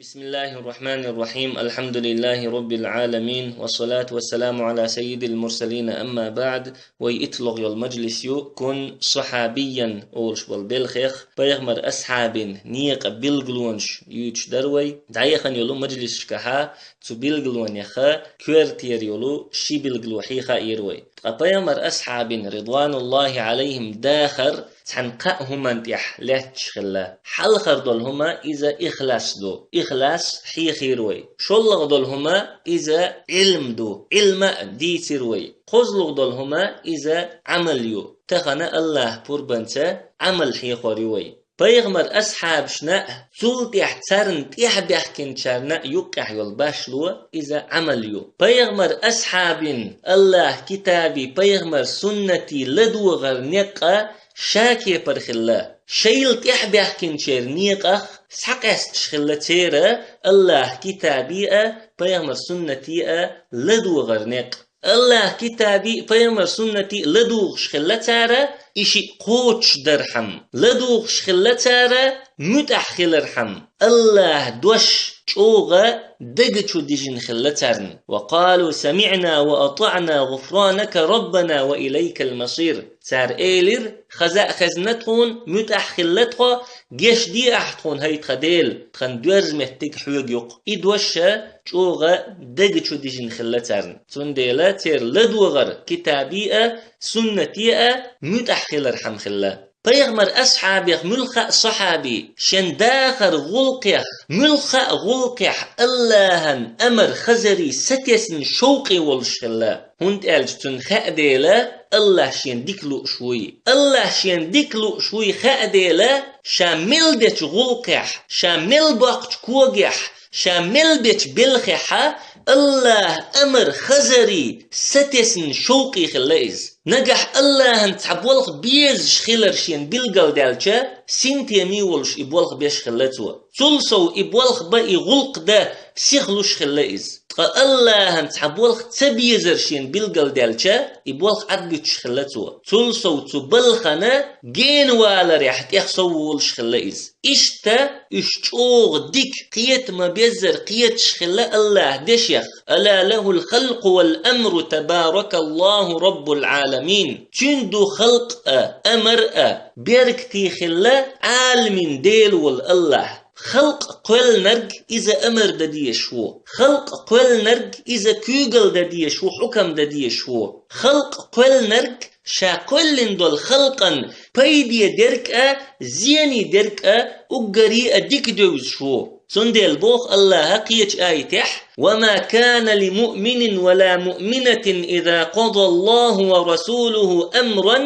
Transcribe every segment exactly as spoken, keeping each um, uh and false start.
بسم الله الرحمن الرحيم. الحمد لله رب العالمين. والصلاة والسلام على سيد المرسلين. أما بعد. Вай итлагӀа йола мажлис ю «كن صحابيا» олуш болу белхех, пайхамар асхьабийн некъан билгалонаш юьйцуш дара вай. ДӀаяхана йолу мажлисашкахьа цу билгалонеха коьртера йолу ши билгало хьийха а йира вай. Ткъа пайхамар асхьабийн, رضوان الله عليهم, дахар цхьана кхаа хӀуманна тӀехь лаьтташ хилла. Хьалхара долу хӀума иза ихлас ду. Ихлас хьийхира вай. ШоллагӀа долу хӀума иза Ӏилма ду. Ӏилма а дийцира вай. КхозлагӀа долу хӀума иза Ӏамал ю. Тахана АллахӀан пурбанца Ӏамал хьехор ю вай. Пайхамар асхьабашна а, цул тӀаьхьа царна тӀаьхьабаьхкинчарна а юккъехь йолу башло иза Ӏамал ю. Пайхамар асхьабийн, АллахӀан китабий, пайхамар суннатий ладогӀар некъ а ша кепара хилла. Шайла тӀаьхьабаьхкинчеран некъах схьакъаьсташ хилла церан АллахӀан китабий а, пайхамар суннатий а ладогӀар некъ. АллахӀан китабий, пайхамар суннатий ладугӀуш хилла цара, и шиъ кхочушдархьама. ЛадугӀуш хилла цара, муьтӀахь хилархьама. АллахӀан дош чӀогӀа дага чу дижина хилла царна. وقالوا سمعنا وأطعنا غفرانك ربنا وإليك المصير. Цара элира: «Хаза а хезна тхуна, муьтӀахь а хилла тхо, гечде ахь тхуна, хӀай тхан Дела, тхан доьрзу меттиг хьоьга ю-кх». И дош чӀогӀа дага чу дижина хилла царна. Цундела церан ладогӀар китабий а, суннатий а муьтӀахь хилархьама хилла. Пайхамар асхьабех муьлхха а сахьаби шен дахар гӀуллакхех, муьлхха а гӀуллакхехь АллахӀан амар хазарий сатесна шовкъе волуш хилла. ХӀунда аьлча цунна хаьа дела, АллахӀ шена дика лууш вуй. АллахӀ шена дика лууш вуй хаьа дела, ша мел дечу гӀуллакхехь, ша мел боккхучу когехь, ша мел бечу белхехьа АллахӀан амар хазарий сатесна шовкъе хилла иза. Нагахь АллахӀан цхьа болх безаш хилар шена билгалдаьлча, синтеме волуш и болх беш хилла цо. Цул сов и болх бан, и гӀуллакх дан сихлуш хилла иза. Ткъа АллахӀан цхьа болх ца безар шена билгалдаьлча, и болх Ӏадбуьтуш хилла цо. Цул сов цу балхана генаваларехь тӀех сов волуш хилла иза. Иштта уьш чӀогӀа дика, кхета ма-беззара кхеташ хилла АллахӀан дешех. ألا له الخلق والأمر تبارك الله رب العالمين. Цуьнан ду халкъ а, амар а, беркате хилла Ӏаламийн Дела волу АллахӀ. Халкъ кхоьллинарг иза амар дан дезаш ву. Халкъ кхоьллинарг иза куьйгалла дан дезаш ву, хьукам дан дезаш ву. Халкъ кхоьллинарг ша кхоьллина долу халкъан пайде дерг а, зене дерг а, уггаре а дика девзаш ву. Цундела боху АллахӀа кхечу аятехь: وما كان لمؤمن ولا مؤمنة إذا قضى الله ورسوله أمرا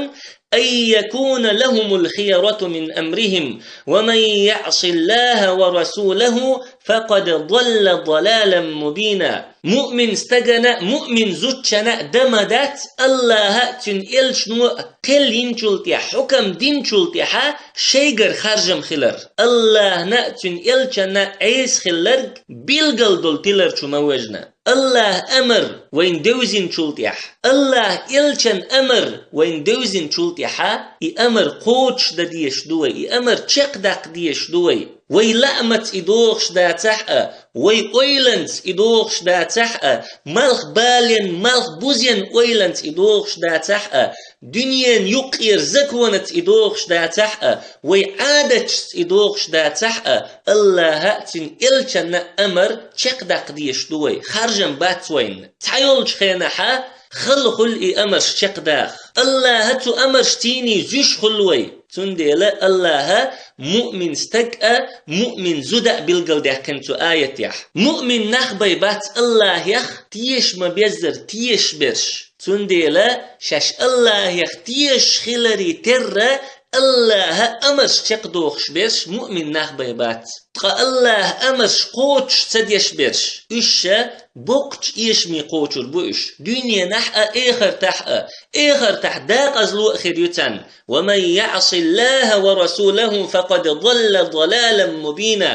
أن يكون لهم الخيرة من أمرهم ومن يعص الله ورسوله فقد ضل ضلالا مبينا. Муъмин стагана, муъмин зудчана дан ма дац АллахӀа а, цуьнан элчано а кхел йинчул тӀаьхьа, хьукам динчул тӀаьхьа шайгара харжам хилар. АллахӀна а, цуьнан элчанна а Ӏеса хилларг билгал долу тилар чу ма вежна. АллахӀан амар вайна девзинчул тӀаьхьа, АллахӀан элчан амар вайна девзинчул тӀаьхьа, и амар кхочуш дан дезаш ду вай, и амар чекхдаккха дезаш ду вай. Вай лаамаца и догӀуш дацахь а, вай ойланца и догӀуш дацахь а, малх бален, малх бузен ойланца и догӀуш дацахь а, дуьненан юккъера законаца и догӀуш дацахь а, вай Ӏадаташца и догӀуш дацахь а, АллахӀа а, цуьнан элчанна а амар чекхдаккха дезаш ду вай, харжам бац вайна. Цхьайолчу хенахьа хала хуьлу и амарш чекхдаха. АллахӀа цу амаршций зуьйш хуьлу вай. Цундела АллахӀа муъмин стаг а, муъмин зуда а билгалдаьккхина цу аятехь. Муъмин нах бай бац АллахӀех теша ма-беззара тешаш берш. Цундела шаьш АллахӀех тешаш хиларе терра АллахӀан амарш чекхдохуш берш муъмин нах бай бац. Ткъа АллахӀан амарш кхочуш ца деш берш, уьш ша боккхачу эшаме кхочур бу уьш. Дуьненахь а, эхартахь а, эхартахь декъазло а хир ю царна. ومن يعص الله ورسوله فقد ضل ضلالا مبينا.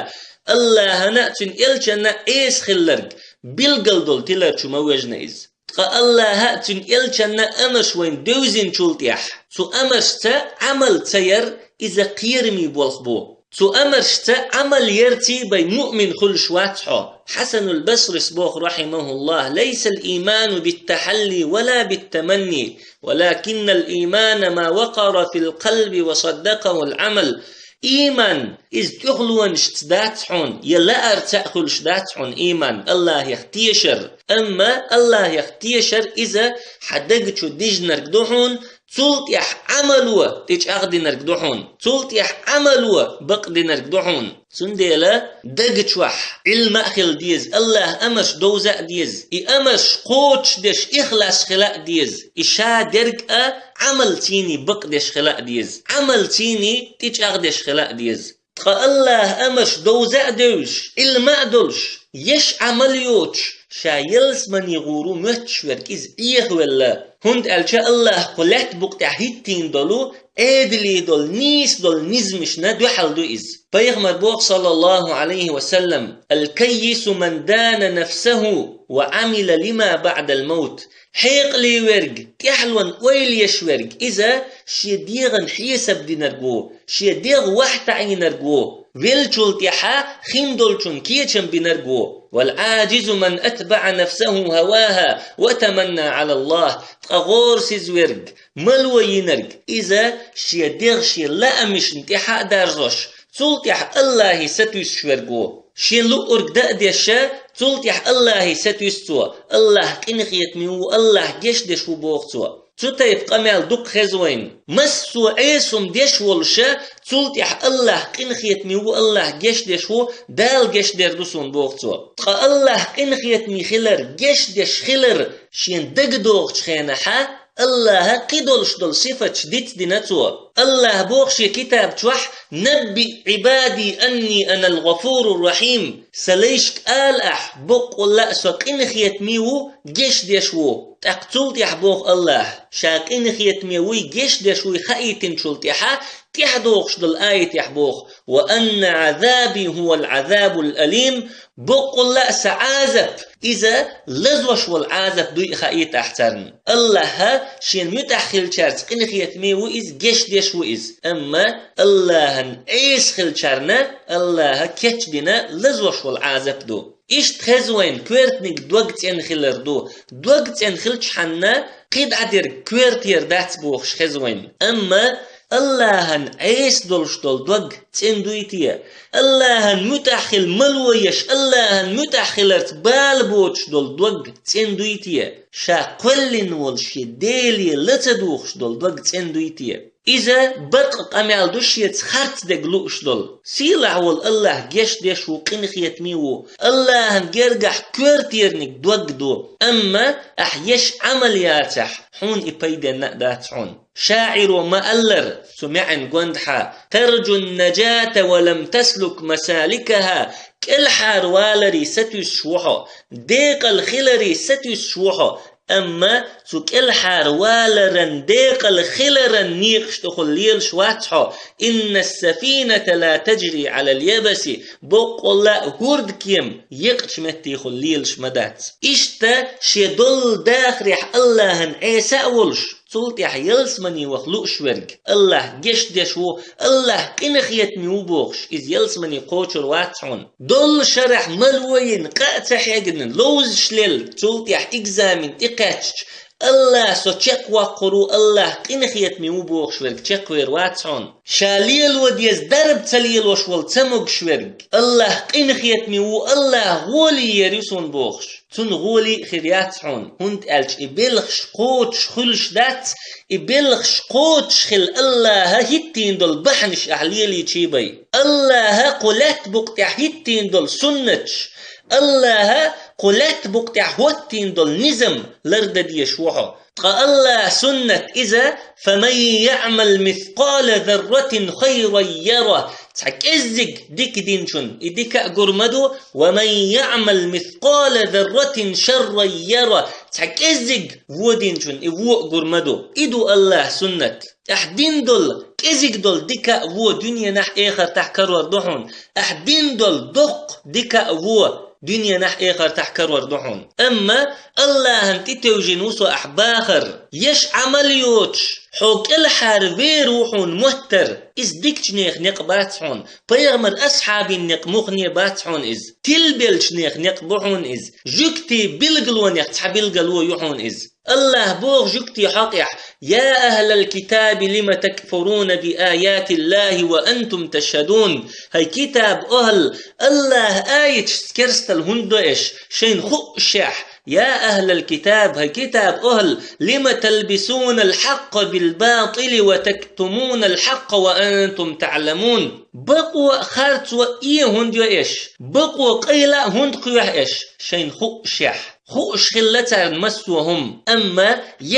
АллахӀана а, цуьнан элчанна а Ӏеса хилларг билгал долу тилар чу ма вежна иза. Ткъа АллахӀа а, цуьнан элчанна а амарш вайна девзинчул тӀаьхьа, цу амаршца Ӏамал ца яр, иза кхераме болх бу. Цу амаршца Ӏамал ярций бай муъмин хуьлуш вац хьо. Хьасанул Басрис боху, рахьимахуллах: «ليس الإيمان بالتحلي ولا بالتمني، ولكن الإيمان ما وقر في القلب وصدقه العمل». Ийман, иза тӀехулонашца дац хьуна, я лаарца а хуьлуш дац хьуна ийман, Аллахьех тешар. Амма Аллахьех тешар иза хьан дага чу дижнарг ду хьуна, цул тӀаьхьа Ӏамало тӀечӀагӀдинарг ду хьуна, цул тӀаьхьа Ӏамало бакъдинарг ду хьуна. Цундела дага чохь Ӏилма а хила деза, Аллахьа амарш довза а деза, и амарш кхочушдеш ихлас хила а деза, и ша дерг а Ӏамалцийний бакъдеш хила а деза, Ӏамалцийний тӀечӀагӀдеш хила а деза. Ткъа Аллахьа амарш довза а девзаш, Ӏилма а долуш, еш Ӏамал йоцуш, ша ялсамане гӀур ву моьттуш верг иза Ӏехавелла, хӀунда аьлча Аллахь кху лаьтта букъа тӀехь хӀиттийна долу, Ӏедале долу, нийса долу низамашна дуьхьал ду иза. Пайхамар боху, саллаллаху Ӏалайхи ва саллам: «الكيس من دان نفسه وعمل لما بعد الموت». Хьекъале верг, тӀаьхьалонан ойла еш верг, иза шен дегӀан хьесап динарг ву, шен дегӀ вахь таӀийнарг ву, веллачул тӀаьхьа хин долчун кечам бинарг ву. «والعاجز من أتبع نفسه هواها وتمنى على الله». Ткъа гӀорасиз верг, мало йинарг, иза шен дегӀ шен лаамашна тӀаьхьа а дарзош, цул тӀаьхьа Аллахье сатуьйсуш верг ву. Шен луъург дан а деш, цул тӀаьхьа Аллахье сатуьйсу цо. Аллахь къинхетаме ву, Аллахь гечдеш ву, боху цо. Цу тайпа къамел дукха хеза вайна. Массо а Ӏеса хӀума деш волуша, цул тӀаьхьа Аллахь къинхетаме ву, Аллахь гечдеш ву, Дала гечдер ду суна, боху цо. Ткъа Аллахь къинхетаме хилар, гечдеш хилар шен дага догӀучу хенахьа, Аллахьа кхидолуш долу сифаташ дицдина цо. Аллахьа боху шен китаб чохь: «نبئ عبادي أني أنا الغفور الرحيم». Сан лайшка ала ахь, боккъалла а со къинхетаме ву, гечдеш ву. ТӀаккха цул тӀаьхьа боху Аллахьа, ша къинхетаме вуй, гечдеш вуй хаийтинчул тӀаьхьа, тӀаьхьа догӀуш долу аятехь боху: «وأن عذابي هو العذاب الأليم». Боккъалла а сан Ӏазап, иза лазош волу Ӏазап дуй хаийта ахь царна. Аллахьа шена муьтӀахь хилчаьрца къинхетаме ву иза, гечдеш ву иза. Амма Аллахьан Ӏеса хилчарна Аллахьа кечдина лазош волу Ӏазап ду. Иштта хеза вайна коьртаниг дог цӀена хилар ду. Дог цӀена хилчхьанна кхидӀа дерг коьртера дац бохуш хеза вайна. Амма Аллахьан Ӏеса долуш долу дог цӀена дуй те? Аллахьан муьтӀахь хила мало еш, Аллахьан муьтӀахь хиларца бала боцуш долу дог цӀена дуй те? Ша кхоьллина волу шен Деле ла ца духуш долу дог цӀена дуй те? Иза бакъ къамел ду шеца харц дерг лууш долу. Сийлахь волу Аллахь гечдеш ву, къинхетаме ву. Аллахьан гергахь коьртерниг дог ду. Амма ахь еш Ӏамал яцахь, хьуна и пайденна а дац хьуна. ШаӀиро ма-аллара, цу маьӀна гондахьа: «ترجو النجاة ولم تسلك مسالكها». КӀелхьара валаре сатуьйсуш ву хьо, декъала хиларе сатуьйсуш ву хьо, амма цу кӀелхьара валаран, декъала хиларан некъаш тӀехула лелаш вац хьо. «إن السفينة لا تجري على اليبس». Боккъалла а хӀордкем екъачу меттехула лелаш ма дац. Иштта шен доллу дахарехь Аллахьан Ӏеса а волуш, цул тӀаьхьа ялсамане ваха лууш верг, Аллахь гечдеш ву, Аллахь къинхетаме ву бохуш, иза ялсамане кхочур вац хьуна. Доллу шарахь мало йина, къа а ца хьегна, ловзаш лелла, цул тӀаьхьа экзамен тӀекхаьчча, Аллахь со чекхваккхур ву, Аллахь къинхетаме ву бохуш верг чекхвер вац хьуна. Ша лело деза дарба ца лелош волу ца могуш верг, Аллахь къинхетаме ву, Аллахь гӀоле ер ю суна бохуш, цунна гӀоле а хир яц хьуна, хӀунда аьлча и белхаш кхочуш хуьлуш дац, и белхаш кхочуш хила Аллахьа хӀиттийна долу бахьанаш ахь лелийчий бай. Аллахьа кху лаьтта букъа тӀехь хӀиттийна долу суннаташ, Аллахьа кху лаьтта букъа тӀехь хӀоттийна долу низам лардан дезаш ву хьо. Ткъа Аллахьа суннат иза: «فمن يعمل مثقال ذرة خيرا يره». Цхьа кӀеззиг дика динчун и дика а гур ма ду, «ومن يعمل مثقال ذرة شرا يره». Цхьа кӀеззиг во динчун и во а гур ма ду. И ду Аллахьа суннат. Ахь дин долу, кӀезиг долу дика а во дуьненахь, эхартахь карор ду хьуна. Ахь дин долу доккха дика а во дуьненахь, эхартахь карор ду хьуна. Амма Аллахьан тӀетевжина ву со ахь бахар. Еш Ӏамал йоцуш, Хьо кӀелхьара вер ву хьуна моттар, иза дикачу нехан некъ бац хьуна, пайхамар асхьабийн некъ мухне бац хьуна иза, тилбеллачу нехан некъ бу хьуна иза, жуьгтийн билгалонех цхьа билгало ю хьуна иза. Аллаха боху жуьгтийн хьокъехь: «يا أهل الكتاب لم تكفرون بآيات الله وأنتم تشهدون». ХӀай китаб охӀла, Аллаха аяташца керстал хӀунда до аша, шайна хуъушехь? «يا أهل الكتاب», хӀай китаб охӀла, «لم تلبسون الحق بالباطل وتكتمون الحق وأنتم تعلمون». Бакъо а, харцо а э хӀунда йо аша? Бакъо къайла а хӀунда кхоьхьу аша, шайна хуъушехь? Хууш хилла царна массо а хӀума, амма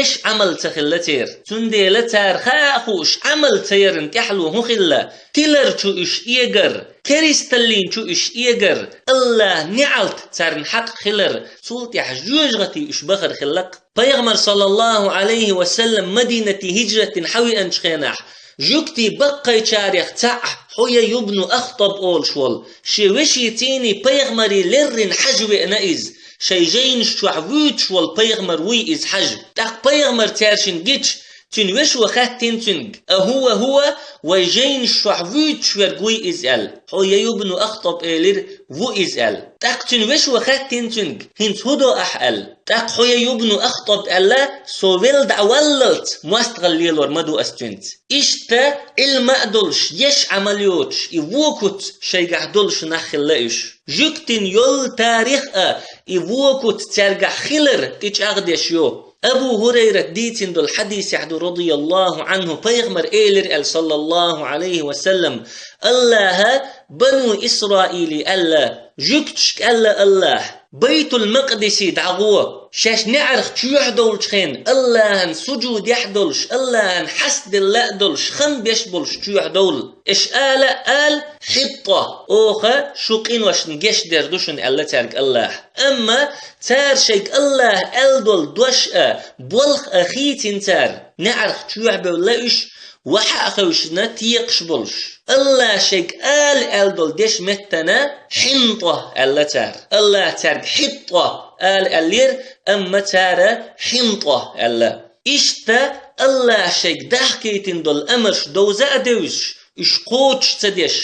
еш Ӏамал ца хилла церан. Цундела цара хаа а хууш, Ӏамал ца яран тӀаьхьало хӀун хилла? Тилар чу уьш эгар, керисталлин чу уьш эгар, Аллаха неӀалт царна хьакъ хилар, цул тӀаьхьа жоьжахати уьш бахар хилла-кх. Пайхамар, саллаллаху Ӏалайхи ва саллам, Мадинате хӀижрат дина хьавеанчу хенахь, жуьгтийн баккхайчарех цхьаъ, Хьуяй ибн Ахтаб олуш волу, шен вешин цӀийнан пайхамаре леррина хьажа веана иза, шайн жайнаш чохь вуьйцуш волу пайхамар вуй иза хьажа. ТӀаккха пайхамар цаьршинна гича, цуьнан вешо хаьттина цуьнга: «أهو هو, вай жайнаш чохь вуьйцуш верг вуй иза?» аьлла. Хьуяй ибн Ахтаб элира: «Ву иза», аьлла. ТӀаккха цуьнан вешо хаьттина цуьнга: «ХӀинца хӀун до ахь?» аьлла. ТӀаккха Хьуяй ибн Ахтаб аьлла: «Со велла дӀаваллалц мостагӀалла лелор ма ду ас цуьнца». Иштта Ӏилма а долуш, еш Ӏамал йоцуш, и вон куц шайгахь долуш нах хилла уьш. Жуьгтийн йолу тарих а и вон куц цаьргахь хилар тӀечӀагӀдеш ю. Абу ХӀурайрат дийцина долу хьадисехь ду, радияллаху Ӏанху, пайхамар элира аьлла, саллаллаху Ӏалайхи ва саллам: «Аллаха Бану Исраиле аьлла, жуьгташка аьлла Аллаха: „Байтул-Макъдисе дӀагӀо, шаьш неӀарх чоьхьа довлучу хенахь, Аллахьан сужудехь долуш, Аллахьан хьастаделла а долуш, хам беш болуш чоьхьа довла“. Аша ала а ала: „ХӀитта, оха шун къиношна гечдер ду шуна“, аьлла цаьрга Аллаха. Амма цара шайга Аллаха аьлла долу дош а, болх а хийцина цара, неӀарх чоьхьа бевлла уьш, вахьа а хевшина текхаш болуш. Аллаха шайга ала аьлла долу дешан меттана „ХӀинта“ аьлла цара. Аллаха цаьрга „ХӀитта“ ала аьллера, амма цара „ХӀинта“ аьлла. Иштта Аллаха шайга дахкийтина долу амарш довза а девзаш, уьш кхочуш ца деш,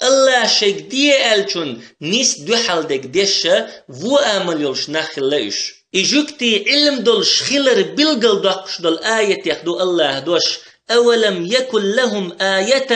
Аллаха шайга де аьллачунна нис дуьхьал дерг деш а, вон амал йолуш нах хилла уьш. И жуьгтийн Ӏилма долуш хилар билгалдоккхуш долу аятех ду Аллаха дош: «أولم يكن لهم آية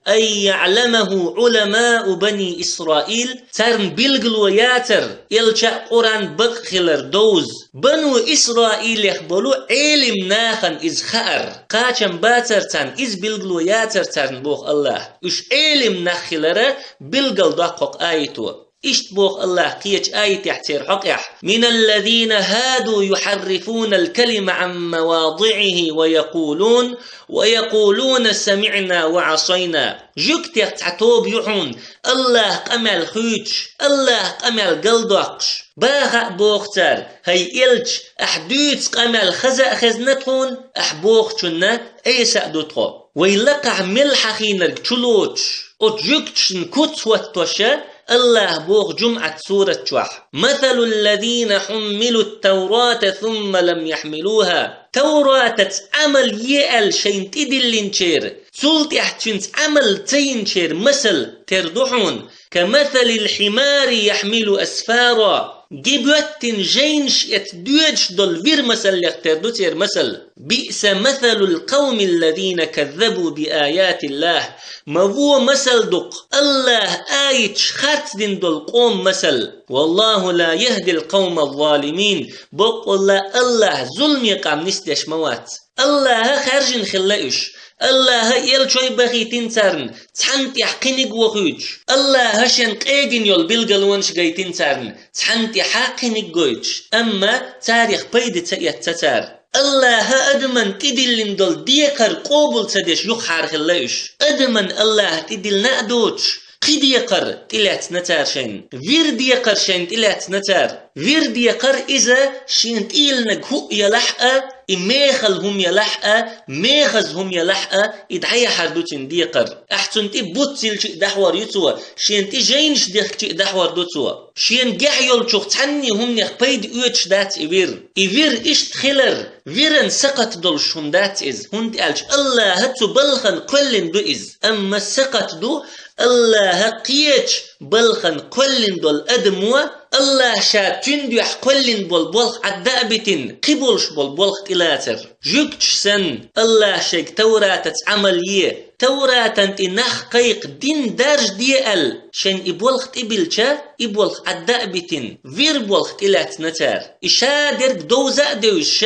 أن يعلمه علماء بني إسرائيل». Царна билгало яцара, элча а, Къуръан бакъ хилар довза, Бану Исраилех болу Ӏелим нахана иза хаьара, кхачам бацара царна, иза билгало яцара царна, боху Аллаха. Уьш Ӏелим нах хилара билгалдоккху хӀокху аято. Иштта боху Аллаха кхечу аятехь церан хьокъехь: «من الذين هادوا يحرفون الكلم عن مواضعه ويقولون، ويقولون سمعنا وعصينا». Жуьгтех цхьа тоба ю хьуна, Аллаха къамел хуьйцуш, Аллаха къамел галдоккхуш. Баха а боху цара: «ХӀай элча, ахь дуьйцу къамел хаза а хезна тхуна, ахь бохучунна Ӏеса а ду тхо». Вай лакхахь мел хьахийнарг чулоцуш, оцу жуьгташна куц хӀоттоша, Аллаха боху ДжумӀат сурат чохь: «مثل الذين حملوا التوراة ثم لم يحملوها». Тавратаца Ӏамал е аьлла шайна тӀедиллинчеран, цул тӀаьхьа цуьнца Ӏамал ца йинчеран масал тера ду хьуна: «كمثل الحمار يحمل أسفارا». Ги боьттина жайнаш эца доьдуш долу вир масаллех тера ду церан масал. «بئس مثل القوم الذين كذبوا بآيات الله». Ма вон масал ду-кх Аллаха аяташ харцдина долу къоман масал. «والله لا يهدي القوم الظالمين». Баккъалла Аллаха зуламе къам нисдеш ма вац. Аллаха хаьржина хилла уьш. Аллаха элчой бахийтина царна, цхьанна тӀехь кхиниг вохуьйтуш. Аллаха шен къегина йолу билгалонаш гайтина царна, цхьанна тӀехьа кхиниг гойтуш. Амма царах пайда ца эцна цара. Аллаха адаман тӀедиллина долу декхар къобал ца деш юхахьара хилла уьш. Адаман Аллаха тӀедиллина а доцуш, кхин декхар тӀелаьцна цара шайна, вир декхар шайна тӀелаьцна цара. Вир декхар иза шена тӀийилнарг хӀуъа ялахь а, и мехала хӀума ялахь а, мехаза хӀума ялахь а, и дӀаяхьар ду цуьнан декхар. Ахь цунна тӀе буц йиллича а дӀахьор ю цо, шена тӀе жайнаш дехкича а дӀахьор ду цо. Шена гехь йолчух цхьанне хӀуманех пайда оьцуш дац и вир. И вир иштта хилар, виран сакхат долуш хӀума дац иза, хӀунда аьлча АллахӀа цу балхана кхоьллина ду иза. Амма сакхат ду, АллахӀа кхечу балхана кхоьллина долу адамо, АллахӀа ша цуьнан дуьхьа кхоьллина болу болх Ӏадда а битина, кхин болуш болу болх тӀелацар. Жуьгташ санна, АллахӀа шайга Тавратаца Ӏамал е, Тавратан тӀе нах кхайкха, дин даржаде аьлла, шайна и болх тӀебиллича, и болх Ӏадда а битина, вир болх тӀелаьцна цара. И шадерг довза а девзаш,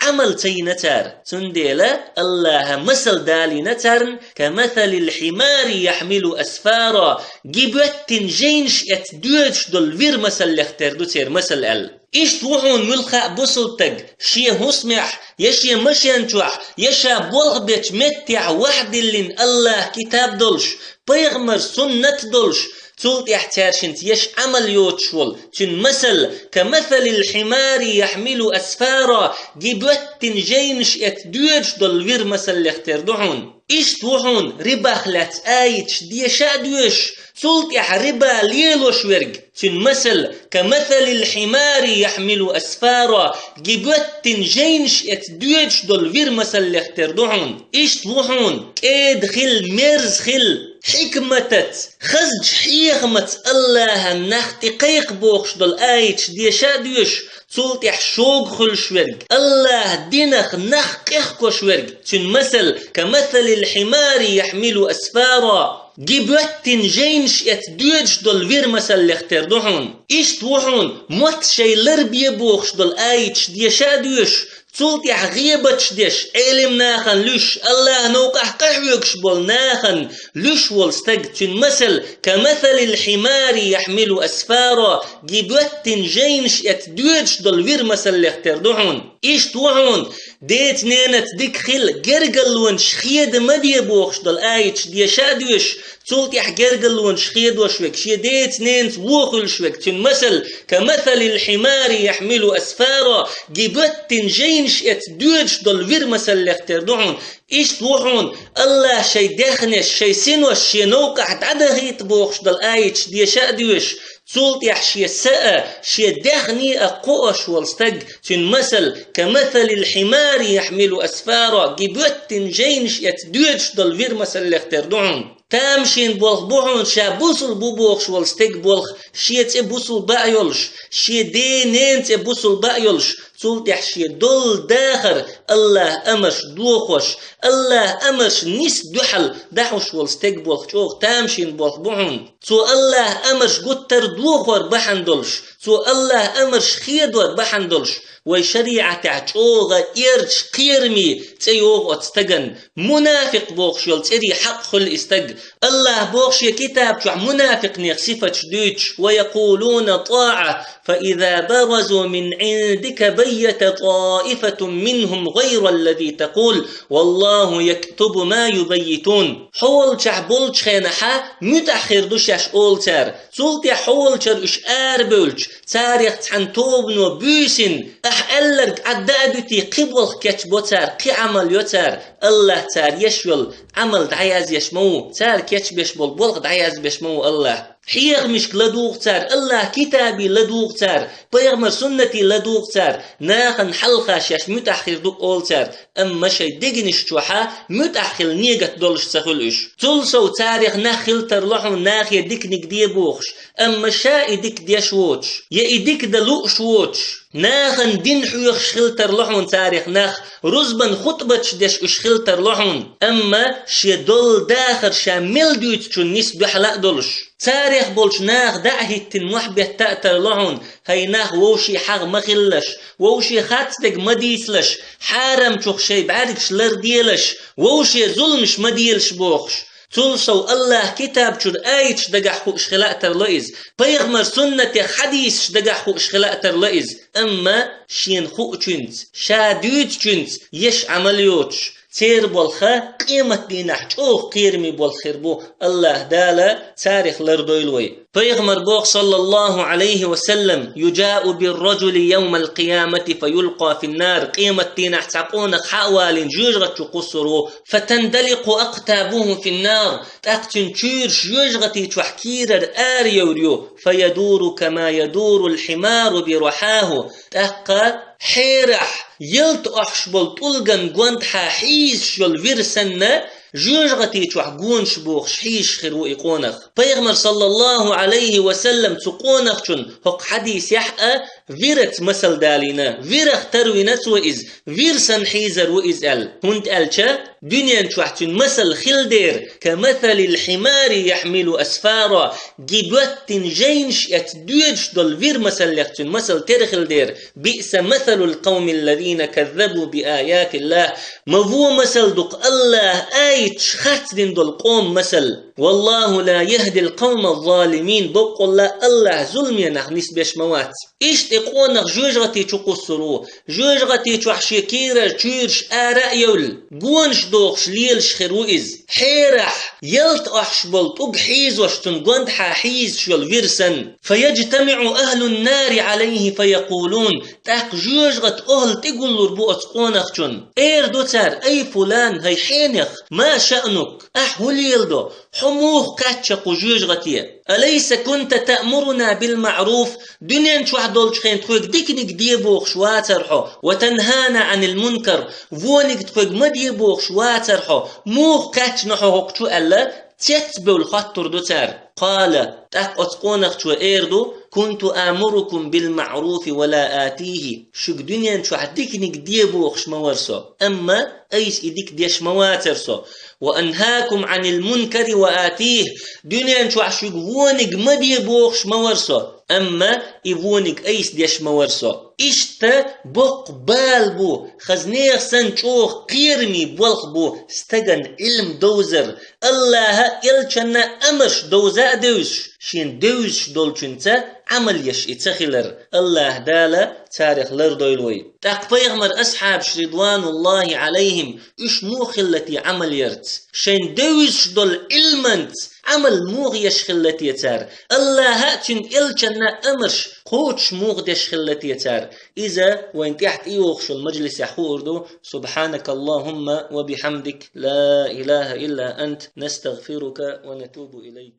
Ӏамал ца йина цара. Цундела АллахӀа масал далийна царна: «كمثل الحمار يحمل أسفارا», ги боьттина жайнаш эцна доьдуш долу вир масаллех тера ду церан масал аьлла. Иштта ву хьуна муьлхха а бусалба стаг, шен хӀусамехь, я шен машен чохь, я ша болх бечу меттехь вахьйиллина АллахӀан китаб долуш, пайхамаран суннат долуш, цул тӀаьхьа цаьршинца еш Ӏамал йоцуш волу, цуьнан масал: «كمثل الحمار يحمل أسفارا», ги боьттина жайнаш эцна доьдуш долу вир масаллех тера ду хьуна. Иштта ву хьуна рибах лаьцна аяташ деша а доьшуш, цул тӀаьхьа риба лелош верг, цуьнан масал: «كمثل الحمار يحمل أسفارا», ги боьттина жайнаш эцна доьдуш долу вир масаллех тера ду хьуна. Иштта ву хьуна кӀеда хилла, мерза хилла, хьикматаца, хазачу хьехамаца АллахӀан нах тӀе кхайкха бохуш долу аяташ деша а доьшуш, цул тӀаьхьа шога хуьлуш верг, АллахӀан динах нах къехкош верг, цуьнан масал: «كمثل الحمار يحمل أسفارا», ги боьттина жайнаш эцна доьдуш долу вир масаллех тера ду хьуна. Иштта ву хьуна мотт шайн ларбе бохуш долу аяташ деша а доьшуш, цул тӀаьхьа гӀебаташ деш, Ӏелам нахана луьш, АллахӀан новкъахь къахьоьгуш болу нахана луьш волу стаг, цуьнан масал: «كمثل الحمار يحمل أسفارا», ги боьттина жайнаш эцна доьдуш долу вир масаллех тера ду хьуна. Иштта ву хьуна деца-ненаца дика хила, гергарлонаш хеда ма де бохуш долу аяташ деша а доьшуш, цул тӀаьхьа гергарлонаш хедош верг, шен деца-ненаца вон хуьлуш верг, цуьнан масал: «كمثل الحمار يحمل أسفارا», ги боьттина жайнаш эцна доьдуш долу вир масаллех тера ду хьуна. Иштта ву хьуна АллахӀа шайн даьхнеш, шайн синош шен новкъахь дӀадахийта бохуш долу аяташ деша а доьшуш, цул тӀаьхьа шен са а, шен даьхни а кхоош волу стаг, цуьнан масал: «كمثل الحمار يحمل أسفارا», ги боьттина жайнаш эцна доьдуш долу вир масаллех тера ду хьуна. Тамашийна болх бу хьуна ша бусулба ву бохуш волу стеган болх, шен цӀе бусулба а йолуш, шен ден-ненан цӀе бусулба а йолуш, цул тӀаьхьа шен долу дахар АллахӀан амарш дохош, АллахӀан амарш нисса дуьхьал дахьуш волу стеган болх чӀогӀа тамашийна болх бу хьуна. Цо АллахӀан амарш гуттар а дохор бахьана долуш, цо АллахӀан амарш хедор бахьана долуш, вай шариӀатехь чӀогӀа эрча кхераме цӀе йогӀу оцу стагана, мунафикъ бохуш йолу цӀерий хьакъ хуьлу и стаг. АллахӀа боху шен китаб чохь мунафикънех сифаташ дуьйцуш: «ويقولون طاعة فإذا برزوا من عندك بيت طائفة منهم غير الذي تقول والله يكتب ما يبيتون». Хьо волчохь болчу хенахьа муьтӀахь хир ду шаьш, олу цара. Цул тӀаьхьа хьо волчара уьш арабевлча, царех цхьана тобано буьйсина: «Ахь аьлларг Ӏадда а дуьтий, кхин болх кечбо цара, кхин Ӏамал йо цара». АллахӀа цара еш йолу Ӏамал дӀаязъеш ма ву, цара кечбеш болу болх дӀаязбеш ма ву АллахӀа. Хьехамашка ладугӀу цара, АллахӀан китабе ладугӀу цара, пайхамаран суннате ладугӀу цара, нахана хьалха шаьш муьтӀахь хир ду олу цара, амма шайн дегнаш чохьа муьтӀахь хила негат долуш ца хуьлу уьш. Цул сов царех нах хила тарло хьуна нахе диканиг де бохуш, амма ша и дика деш воцуш, я и дика дан лууш воцуш, нахана дин хьоьхуш хила тарло хьуна царех нах, рузбан хутӀбаташ деш уьш хила тарло хьуна, амма шен долу дахар ша мел дуьйцучунна нисса дуьхьал а долуш. Царех болчу наха дӀа а хӀиттина мохь бетта а тарло хьуна, хӀай нах, вовшийн хьагӀ ма хилалаш, вовшийн харцдерг ма дийцалаш, хьарамчух шайн бӀаьргаш ларделаш, вовше зуламаш ма делаш бохуш. Цул сов АллахӀан китаб чуьра аяташ дагахь хууш хила а тарло иза, пайхамаран суннатех хьадисаш дагахь хууш хила а тарло иза, амма шена хуучуьнца, ша дуьйцучуьнца еш Ӏамал йоцуш, церан болх къематдийнахь чӀогӀа кхераме болх хир бу, АллахӀ Дала царех лардойла вай. Пайхамара боху, саллаллаху Ӏалайхи ва саллам: «يجاء بالرجل يوم القيامة فيلقى في النار». Къематдийнахь цхьа къонах хьа а валийна жоьжахати чу кхуссур ву. «فتندلق أقتابه في النار». ТӀаккха цуьнан чуьйраш жоьжахати чохь кийрара арайовр ю. «فيدور كما يدور الحمار برحاه». ТӀаккха хьерахь ялта охьуш болу тӀулган гондахьа хьийзаш йолу вир санна, жоьжахати чохь гонаш бохуш хьийзаш хир ву и къонах. Пайхамара, саллаллаху Ӏалайхи ва саллам, цу къонахчун хӀокху хьадисехь а вираца масал далийна, вирах тарвина цо иза, вир санна хьийзар ву иза аьлла. ХӀунда аьлча дуьнен чохь цуьнан масал хилла дера: «كمثل الحمار يحمل أسفارا». Ги боьттина жайнаш эцна доьдуш долу вир масаллех цуьнан масал тера хилла дера. «بئس مثل القوم الذين كذبوا بآيات الله». Ма вон масал ду-кх АллахӀан аяташ харцдина долу къоман масал. «والله لا يهدي القوم الظالمين». Боккъалла АллахӀ зуламе нах нисбеш ма вац. Иштта и къонах жоьжахати чу кхуссур ву. Жоьжахати чохь шен кийрара чуьйраш ара а евлла, гонаш дохуш лелаш хир ву иза. Хьерахь ялта охьуш болу тӀулг хьийзош, цуьнан гондахьа хьийзаш йолу вир санна. «فيجتمع أهل النار عليه فيقولون». ТӀаккха жоьжахати охьла тӀегуллур бу оцу къонахчун. Эр ду цара: «أي فلان, хӀай хьенех, ما شأنك? Ахь хӀун леладо? Хьо муха кхаьчна кху жоьжахате? أليس كنت تأمرنا بالمعروف؟ Дуьнен чохь долчу хенахь тхоьга диканиг де бохуш вацара хьо, وتنهانا عن المنكر, вониг тхоьга ма де бохуш вацара хьо, муха кхаьчна хьо хӀокху чу?» аьлла, цецбевлла хоттур ду цара. «قال», тӀаккха оцу къонахчо эр ду: «كنت آمركم بالمعروف ولا آتيه». Шуьга дуьнен чохь диканиг де бохуш ма вара со, амма айса и дика деш ма вацара со. «وأنهاكم عن المنكر وآتيه». Дуьнен чохь шуьга вониг ма де бохуш ма вара со, амма и вониг айса деш ма вара со. Иштта боккха бала бу, хаза нехан санна чӀогӀа кхераме болх бу стагана Ӏилма довзар, АллахӀан а, элчанан а амарш довза а девзаш, шена девзаш долчуьнца Ӏамал еш и ца хилар. АллахӀ Дала царех лардойла вай. ТӀаккха пайхамаран асхьабаш, ридвануллахи Ӏалайхим, уьш муха хилла те Ӏамал ярца? Шайна девзаш долу Ӏилманца Ӏамал муха еш хилла те цара? АллахӀан а, цуьнан элчанан а амарш кхочуш муха деш хилла те цара? Иза вайна тӀехь тӀейогӀуш йолу мажлисехь хуур ду. سبحانك اللهم وبحمدك، لا إله إلا أنت، نستغفرك ونتوب إليك.